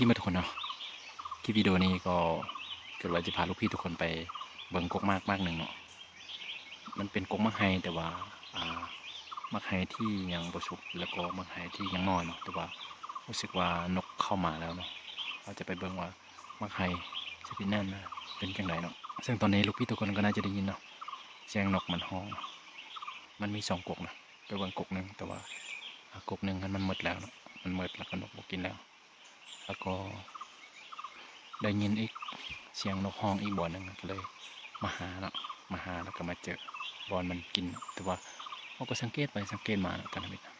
ທີ່ໝົດທຸກຄົນເນາະ ຄລິບວິດີໂອນີ້ກໍຄິດວ່າຈະພາລູກພີ່ທຸກຄົນໄປເບິ່ງກົກໝາກໝາກໜຶ່ງເນາະ. ມັນເປັນກົກໝາກໄຮ ແຕ່ວ່າ ອ່າ ໝາກໄຮທີ່ຍັງບໍ່ສຸກ ແລ້ວກໍໝາກໄຮທີ່ຍັງນ້ອຍເນາະ ແຕ່ວ່າຮູ້ສຶກວ່ານົກເຂົ້າມາແລ້ວເນາະ. ເຮົາຈະໄປເບິ່ງວ່າໝາກໄຮຊະນິດນັ້ນນະເປັນຈັ່ງໃດເນາະ. ເຊິ່ງຕອນນີ້ລູກພີ່ທຸກຄົນກໍໜ້າຈະໄດ້ຍິນເນາະ ສຽງນົກມັນຮ້ອງ. ມັນມີສອງກົກນະ ໄປເບິ່ງກົກໜຶ່ງ ແຕ່ວ່າ ອ່າ ກົກໜຶ່ງຫັ້ນມັນໝົດແລ້ວເນາະ ມັນໝົດ ແລ້ວກໍນົກບໍ່ກິນແລ້ວ. ແລ້ວກໍໄດ້ຍິນອີກສຽງນົກຮ້ອງອີກບ່ອນໜຶ່ງ ກໍເລີຍມາຫາເນາະ ມາຫາ ແລ້ວກໍມາເຈີບ່ອນມັນກິນເນາະ. ແຕ່ວ່າເຮົາກໍສັງເກດໄປສັງເກດມາເນາະ ຕາມທຳອິດນະ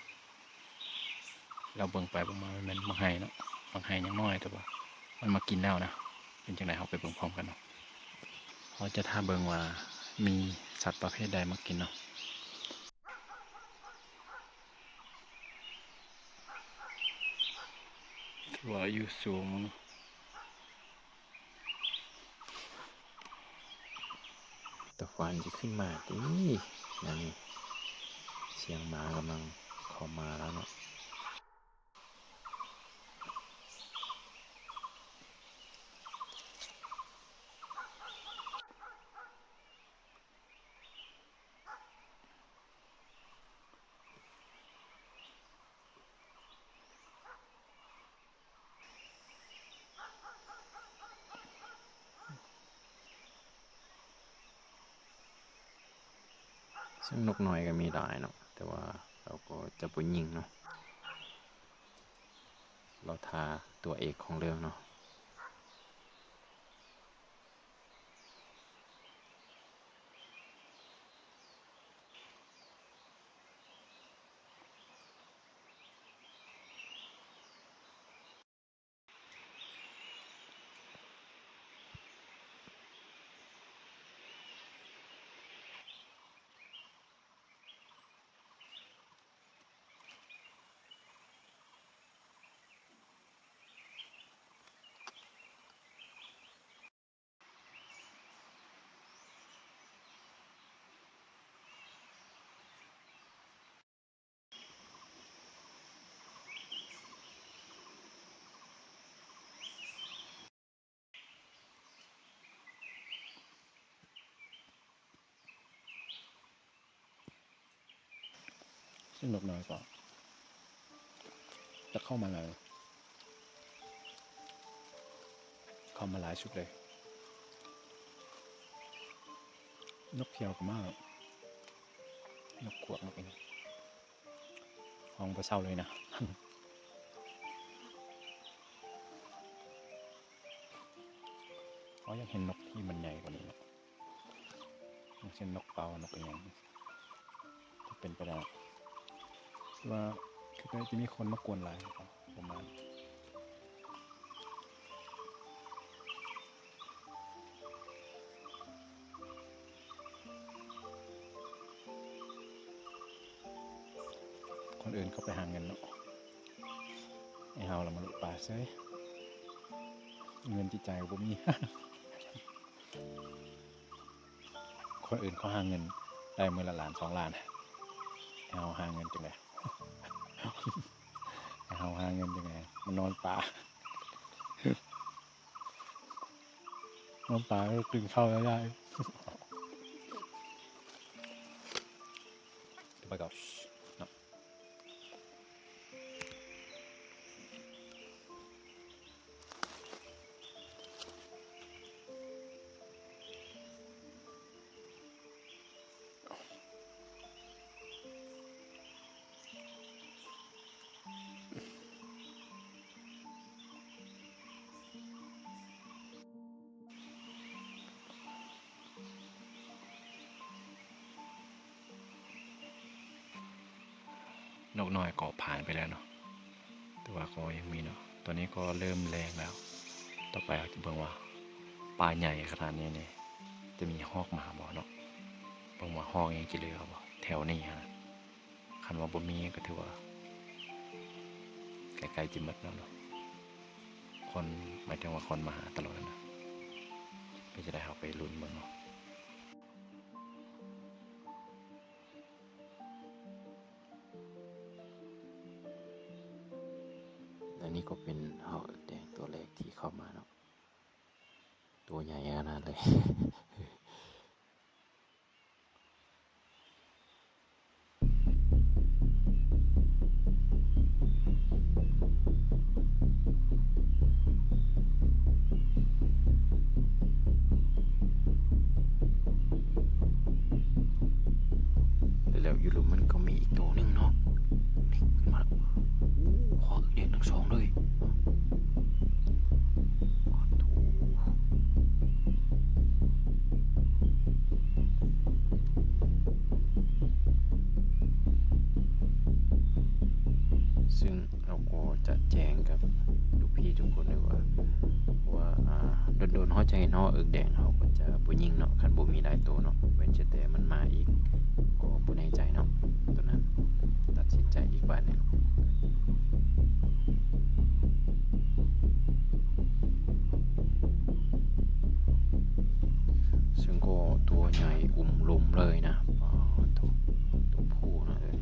ແລ້ວເບິ່ງໄປເບິ່ງມາ ມັນແມ່ນໝາກໄຮເນາະ ໝາກໄຮຍັງນ້ອຍ ແຕ່ວ່າມັນມາກິນແລ້ວນະ. ເປັນຈັ່ງໃດ ເຮົາໄປເບິ່ງພ້ອມກັນເນາະ. ເຮົາຈະຖ້າເບິ່ງວ່າມີສັດປະເພດໃດມາກິນເນາະ. ຖືວ່າຢູ່ສູງເນາະ. ຕາຟານຊິຂຶ້ນມາຕິ ນັ້ນ ສຽງໝາກຳລັງເຂົ້າມາແລ້ວເນາະ. ເຊິ່ງນົກນ້ອຍກໍມີຫຼາຍເນາະ ແຕ່ວ່າລາວກໍຈະບໍ່ຍິງເນາະ ລາວຖ້າຕົວເອກຂອງເລື່ອງເນາະ. ເຊິ່ງນົກນ້ອຍກໍຈະເຂົ້າມາຫຼາຍ ເຂົ້າມາຫຼາຍສຸດເລີຍ. ນົກຂຽວກໍມາ ນົກຂວາກ ນົກອີ່ຫຍັງ ຮ້ອງບໍ່ເຊົາເລີຍນະ. ເຮົາຢາກເຫັນນົກທີ່ມັນໃຫຍ່ກວ່ານີ້ເນາະ ຢ່າງເຊັ່ນນົກເປົ້າ ນົກອີ່ຫຍັງ ຖ້າເປັນໄປໄດ້ ແຕ່ວ່າຄືຈະມີຄົນມາກວນຫຼາຍປະມານ. ຄົນອື່ນເຂົາໄປຫາເງິນເນາະ ໄອ້ເຮົາລະມາລຸປ່າເສີຍ ເງິນຈິດໃຈກໍບໍ່ມີ. ຄົນອື່ນເຂົາຫາເງິນໄດ້ມື້ລະລ້ານສອງລ້ານ ເຮົາຫາເງິນຈັ່ງໃດ ເຮົາຫາເງິນຈັ່ງໃດ ມານອນປ່າ ນອນປ່າກໍກິນເຂົ້າໄດ້. ໄປກ່ອນເນາະ. ນົກນ້ອຍກໍຜ່ານໄປແລ້ວເນາະ ແຕ່ວ່າກໍຍັງມີເນາະ. ຕອນນີ້ກໍເລີ່ມແລງແລ້ວ ຕໍ່ໄປເຮົາຈະເບິ່ງວ່າປ່າໃຫຍ່ຂະໜາດນີ້ນີ້ ຈະມີຮອກມາບໍ່ເນາະ ເບິ່ງວ່າຮອກຍັງຈະເຫຼືອບໍ່ແຖວນີ້ຫັ້ນນະ. ຄັນວ່າບໍ່ມີກໍຖືວ່າໃກ້ໆຈະໝົດແລ້ວເນາະ ຄົນ ໝາຍເຖິງວ່າຄົນມາຫາຕະຫຼອດແລ້ວນະ. ເປັນຈັ່ງໃດ ເຮົາໄປລຸ້ນເບິ່ງເນາະ. ແລະນີ້ກໍເປັນເຮົາແຕ່ງໂຕ ຕົວແລກທີ່ເຂົ້າມາເນາະ ຕົວໃຫຍ່ຂະໜາດເລີຍ. ແລ້ວຢູ່ລຸ່ມມັນກໍມີອີກໂຕໜຶ່ງເນາະ ນີ້ຂຶ້ນມາແລ້ວ. ໂອ້ ຮອກແດງທັງສອງເລີຍ. ຊຶ່ງເຮົາກໍຈະແຈ້ງກັບລູກພີ່ທຸກຄົນເລີຍວ່າ ເພາະວ່າ ອ່າ ດົນໆ ເຮົາຈະເຫັນຮອກເອິກແດງ ເຮົາກໍຈະບໍ່ຍິງເນາະ ຄັນບໍ່ມີຫຼາຍໂຕເນາະ ເວັ້ນເສຍແຕ່ມັນມາອີກ ກໍບໍ່ແນ່ໃຈເນາະ ໂຕນັ້ນຕັດສິນໃຈອີກບາດໜຶ່ງ. ຊຶ່ງກໍຕົວໃຫຍ່ອຸມລົມເລີຍນະ ປາດໂທ້ ຕົວຜູ້ນະເອີຍ.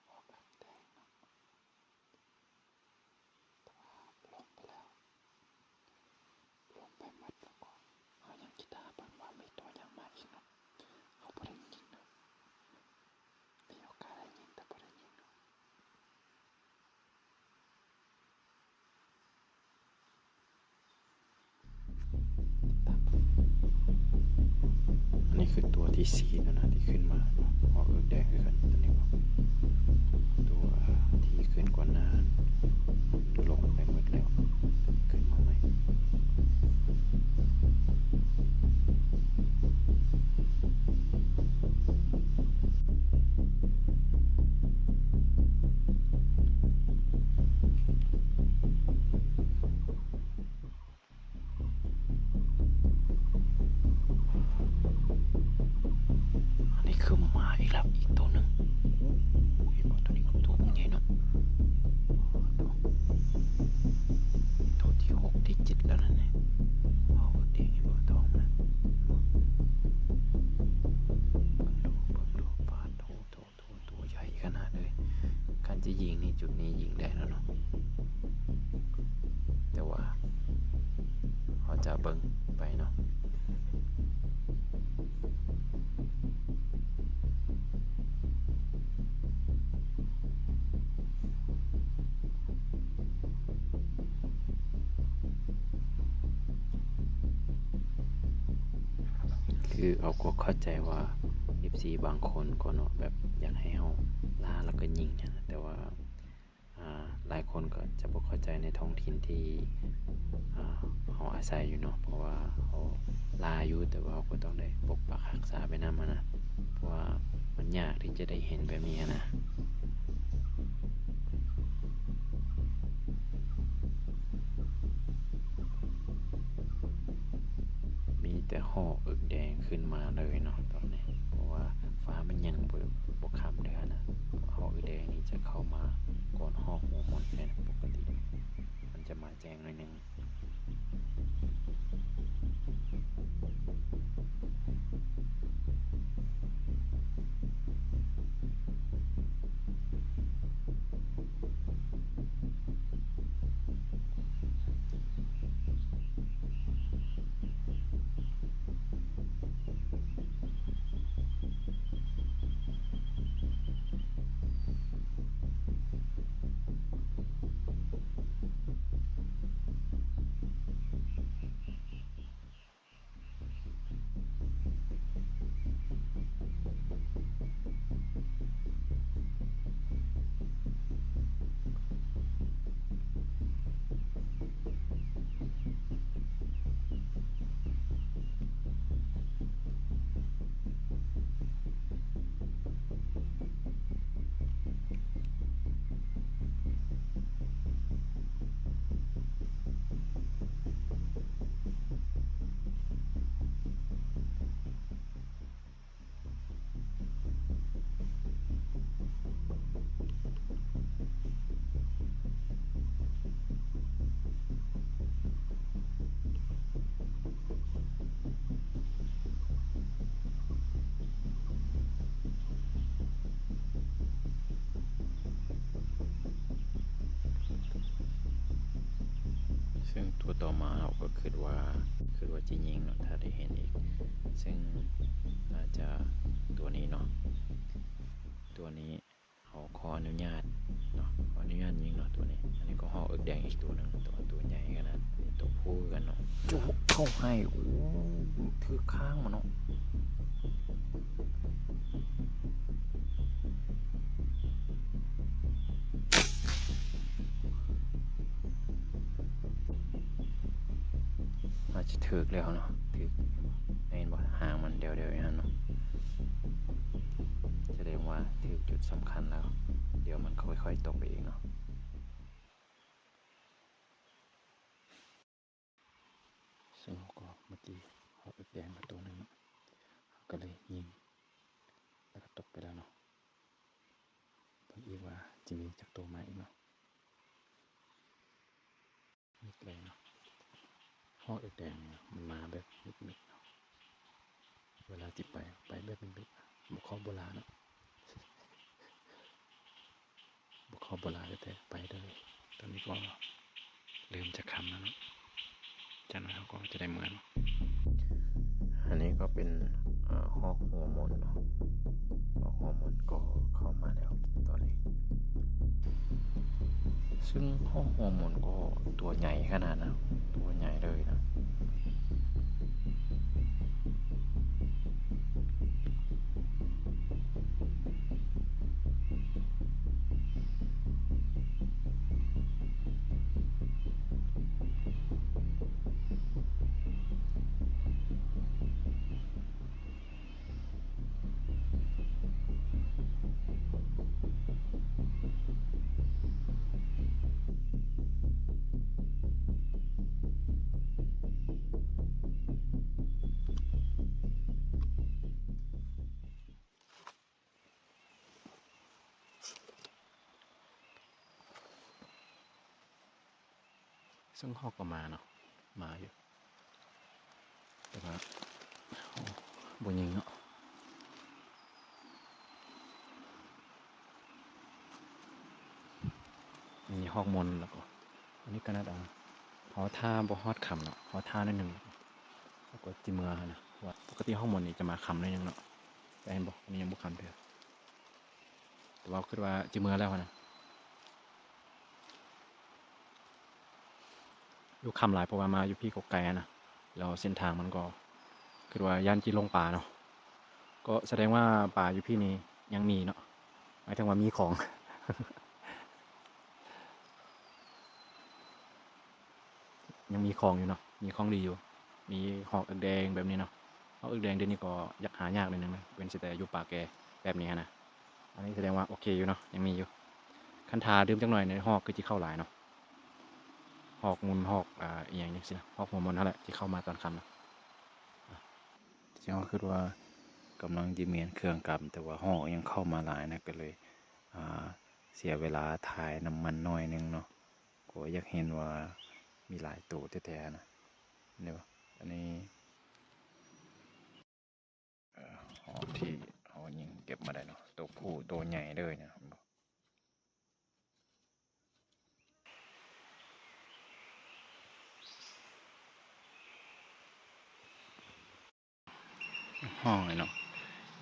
ຮອກເອິກແດງເນາະ ແຕ່ວ່າລົງໄປແລ້ວ ລົງໄປໝົດແລ້ວກໍ ເຮົາຍັງຄິດຖ້າເບິ່ງວ່າມີຕົວຫຍັງມາອີກເນາະ ເຮົາບໍ່ໄດ້ຍິງເນາະ ມີໂອກາດໄດ້ຍິງແຕ່ບໍ່ໄດ້ຍິງເນາະ. ອັນນີ້ຄືຕົວທີສີ່ແລ້ວນະ ທີ່ຂຶ້ນມາເນາະ ຮອກເອິກແດງຄືກັນ ຕົວນີ້ ຕົວທີ່ຂຶ້ນກ່ອນໜ້າ ລົງໄປໝົດແລ້ວ ຂຶ້ນມາໃໝ່. ອັນນີ້ຄືໝາອີກແລ້ວ ອີກໂຕໜຶ່ງ. ໂອ້ ເຫັນບໍ່ ໂຕນີ້ໂຕບັກໃຫຍ່ເນາະ. ໂຕທີຫົກ ທີເຈັດແລ້ວນັ້ນແຫຼະ. ເອົາເບິ່ງເດ້ ເຫັນບໍ່ ທ້ອງມັນນະ. ເບິ່ງດູ ເບິ່ງດູ ປາດໂທ້ ໂທ້ ໂອ້ ຕົວໃຫຍ່ຂະໜາດເລີຍ. ຄັນຈະຍິງນີ້ ຈຸດນີ້ຍິງໄດ້ແລ້ວເນາະ ແຕ່ວ່າເຮົາຈະເບິ່ງໄປເນາະ. ຄືເຮົາກໍເຂົ້າໃຈວ່າ ເອັຟຊີ ບາງຄົນກໍເນາະ ແບບຢາກໃຫ້ເຮົາລ່າແລ້ວກໍຍິງຫັ້ນນະ ແຕ່ວ່າ ອ່າ ຫຼາຍຄົນກໍຈະບໍ່ເຂົ້າໃຈໃນທ້ອງຖິ່ນທີ່ ອ່າ ເຮົາອາໄສຢູ່ເນາະ ເພາະວ່າເຮົາລ່າຢູ່ ແຕ່ວ່າເຮົາກໍຕ້ອງໄດ້ປົກປັກຮັກສາໄປນຳຫັ້ນນະ ເພາະວ່າມັນຍາກທີ່ຈະໄດ້ເຫັນແບບນີ້ຫັ້ນນະ. ມີແຕ່ຮອກເອິກແດງຂຶ້ນມາເລີຍເນາະຕອນນີ້ ເພາະວ່າຟ້າມັນຍັງບໍ່ ບໍ່ຄ່ຳເທື່ອນະ. ຮອກເອິກແດງນີ້ຈະເຂົ້າມາກ່ອນຮອກຫົວໝົນແມ່ນປົກກະຕິ ມັນຈະມາແຈ້ງໜ້ອຍໜຶ່ງ. ເຊິ່ງຕົວຕໍ່ມາເຮົາກໍຄິດວ່າ ຄິດວ່າຈະຍິງເນາະ ຖ້າໄດ້ເຫັນອີກ ເຊິ່ງໜ້າຈະຕົວນີ້ເນາະ ຕົວນີ້ ເຮົາຂໍອະນຸຍາດເນາະ ຂໍອະນຸຍາດຍິງເນາະ ຕົວນີ້. ອັນນີ້ກໍຮອກເອິກແດງອີກຕົວໜຶ່ງ ແຕ່ວ່າຕົວໃຫຍ່ຂະໜາດ ຕົວຜູ້ຄືກັນເນາະ ຈຸເຂົ້າໃຫ້ ໂອ້ ຖືກຄາງມັນເນາະ. ອາດຈະຖືກແລ້ວເນາະ ຖືກ ເຫັນບໍ່ ຫາງມັນດຽວໆຢູ່ຫັ້ນເນາະ ສະແດງວ່າຖືກຈຸດສຳຄັນແລ້ວ. ດຽວມັນຄ່ອຍໆຕົກໄປເອງເນາະ. ເຊິ່ງເຮົາກໍ ເມື່ອກີ້ເຮົາເອິກແດງມາຕົວໜຶ່ງເນາະ ເຮົາກໍເລີຍຍິງ ແລ້ວກໍຕົກໄປແລ້ວເນາະ. ເບິ່ງອີກວ່າຈະມີຈັກໂຕມາອີກເນາະ. ມິດເລີຍເນາະ ຮອກເອິກແດງນີ້ເນາະ ມັນມາແບບມິດໆເນາະ. ເວລາຊິໄປ ໄປແບບມິດໆ ບໍ່ຂໍບໍ່ລາເນາະ ບໍ່ຂໍບໍ່ລາແທ້ໆ ໄປເລີຍ. ຕອນນີ້ກໍເລີ່ມຈະຄ່ຳແລ້ວເນາະ ຈັກໜ້ອຍເຮົາກໍຈະໄດ້ເມືອເນາະ. ອັນນີ້ກໍເປັນ ເອີ ຮອກຫົວມົນເນາະ ຮອກຫົວມົນກໍເຂົ້າມາແລ້ວຕອນນີ້ ເຊິ່ງຮອກຫົວມົນກໍຕົວໃຫຍ່ຂະໜາດນະ ຕົວໃຫຍ່ເລີຍນະ. ເຊິ່ງຮອກກໍມາເນາະ ມາຢູ່ ແຕ່ວ່າ ໂອ້ ບໍ່ຍິງເນາະ. ອັນນີ້ຮອກມົນ ແລ້ວກໍ ອັນນີ້ຂະໜາດ ເຮົາ ເຮົາຖ້າບໍ່ຮອດຄ່ຳເນາະ ເຮົາຖ້າໜ້ອຍໜຶ່ງ ແລ້ວກໍຊິເມືອຫັ້ນນະ ເພາະວ່າປົກກະຕິຮອກມົນນີ້ຈະມາຄ່ຳໜ້ອຍໜຶ່ງເນາະ. ແຕ່ເຫັນບໍ່ ອັນນີ້ຍັງບໍ່ຄ່ຳເທື່ອ ແຕ່ວ່າຄິດວ່າຈະເມືອແລ້ວຫັ້ນນະ. ຢູ່ຄ່ຳຫຼາຍ ເພາະວ່າມາຢູ່ພີ້ກໍໄກຫັ້ນນະ ແລ້ວເສັ້ນທາງມັນກໍ ຄິດວ່າຢ້ານຈິຫຼົງປ່າເນາະ. ກໍສະແດງວ່າປ່າຢູ່ພີ້ນີ້ຍັງມີເນາະ ໝາຍເຖິງວ່າມີຂອງ ຍັງມີຂອງຢູ່ເນາະ ມີຂອງດີຢູ່ ມີຮອກເອິກແດງແບບນີ້ເນາະ. ຮອກເອິກແດງດຽວນີ້ກໍຢາກຫາຍາກໜ້ອຍໜຶ່ງນະ ເວັ້ນເສຍແຕ່ຢູ່ປ່າແກ່ແບບນີ້ຫັ້ນນະ. ອັນນີ້ສະແດງວ່າໂອເຄຢູ່ເນາະ ຍັງມີຢູ່. ຄັນຖ້າດື່ມຈັກໜ້ອຍນີ້ ຮອກຄືຊິເຂົ້າຫຼາຍເນາະ ຮອກມຸນ ຮອກ ອາ ອີ່ຫຍັງຈັ່ງຊີ້ນະ ຮອກຫົວມົນຫັ້ນແຫຼະ ຊິເຂົ້າມາຕອນຄ່ຳນະ. ເຊິ່ງເຮົາຄິດວ່າກຳລັງຈະມ້ຽນເຄື່ອງກັບ ແຕ່ວ່າຮອກຍັງເຂົ້າມາຫຼາຍນະ ກໍເລີຍ ອາ ເສຍເວລາຖ່າຍນ້ຳມັນໜ້ອຍໜຶ່ງເນາະ. ກໍຢາກເຫັນວ່າມີຫຼາຍໂຕແທ້ໆນະ. ເຫັນບໍ່ ອັນນີ້ ເອີ ຮອກທີ່ເຮົາຍິງເກັບມາໄດ້ເນາະ ໂຕຜູ້ໂຕໃຫຍ່ເລີຍນະ ເຫັນບໍ່? ຮອກເນາະ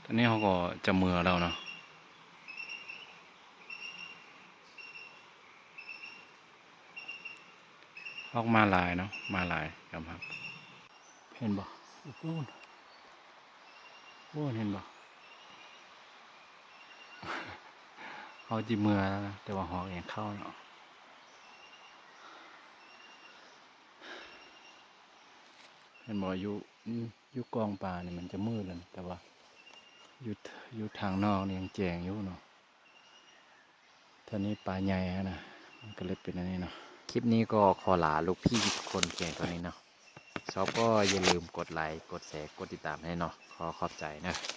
ຕອນນີ້ເຮົາກໍຈະເມືອແລ້ວເນາະ. ຮອກມາຫຼາຍເນາະ ມາຫຼາຍ ຍອມຮັບ. ເຫັນບໍ່? ໂອ້ ໂອ້ ເຫັນບໍ່? ເຮົາຊິເມືອແລ້ວນະ ແຕ່ວ່າຮອກຍັງເຂົ້າເນາະ. ເຫັນບໍ່? ຢູ່ ຢູ່ກອງປ່ານີ້ມັນຈະມືດແລ້ວນະ ແຕ່ວ່າຢູ່ ຢູ່ທາງນອກນີ້ຍັງແຈ້ງຢູ່ເນາະ. ເທື່ອນີ້ປາໃຫຍ່ຫັ້ນນະ ມັນກໍເລີຍເປັນອັນນີ້ເນາະ. ຄລິບນີ້ກໍຂໍລາລູກພີ່ທຸກຄົນພຽງເທົ່ານີ້ເນາະ. ຊອບກໍຢ່າລືມກົດໄລ ກົດແຊ ກົດຕິດຕາມໃຫ້ເນາະ. ຂໍຂອບໃຈເນາະ.